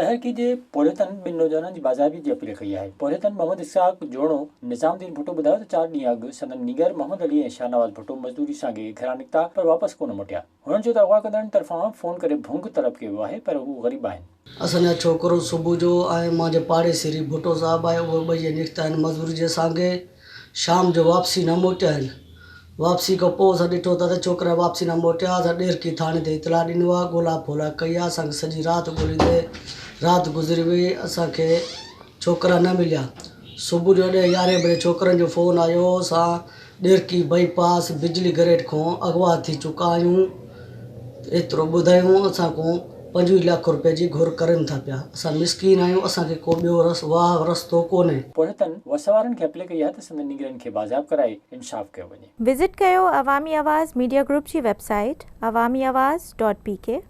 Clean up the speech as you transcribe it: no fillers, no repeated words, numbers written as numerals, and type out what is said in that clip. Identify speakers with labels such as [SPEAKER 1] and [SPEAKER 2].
[SPEAKER 1] ڏهرڪي جي پورهيتن ٻن نوجوانن جي بازيابي جي اپيل ڪئي آهي. پورهيتن محمد اسحاق جوڻو، نظام الدين ڀٽو ٻڌايو ته چار ڏينهن اڳ سندن نينگر محمد علي ۽ شاهنواز ڀٽو مزدوري سانگي گهران نڪتا پر واپس ڪونه موٽيا. هنن چيو ته اغوا ڪندڙن طرفان فون ڪري ڀونگ طلب ڪيو ويو آهي پر هو غريب آهن.
[SPEAKER 2] اسان جا ڇوڪرو صبح جو ۽ مانجي پاڙيسري ڀٽو صاحب آهي اهي ٻئي نڪتا آهن مزدوري جي سانگي شام جو واپسي نه موٽيا آهن. واپسي کان پوء اسان ڏٺو ته ڇوڪرا واپسي نه موٽيا. اسان ڏيرڪي ٿاڻي تي اطلاع ڏنو آ، ڳولا ڦولا ڪئي آ، اسان کي سڄي رات ڳوليندي رات گذري وئي، اسان کي ڇوڪرا نه مليا. صبح جو ڏهين يارهين بجي ڇوڪرن جو فون آيو، اسان ڏيرڪي بائي پاس بجلي گريڊ کان اغوا ٿي چڪا آهيون، ايترو ٻڌايون اسان کان 25 لک روپيه جي گهر ڪرن ٿا پيا، اسان مسڪين آهيون، اسان کي ڪو ٻيو واهه رستو ڪونهي.
[SPEAKER 1] پورهيتن وس وارن کي اپيل ڪئي آهي ته سندن نينگرن کي بازياب ڪرائي انصاف ڪيو وڃي.
[SPEAKER 3] وزٽ ڪيو عوامي آواز ميڊيا گروپ جي website Awami Awaz dot P K.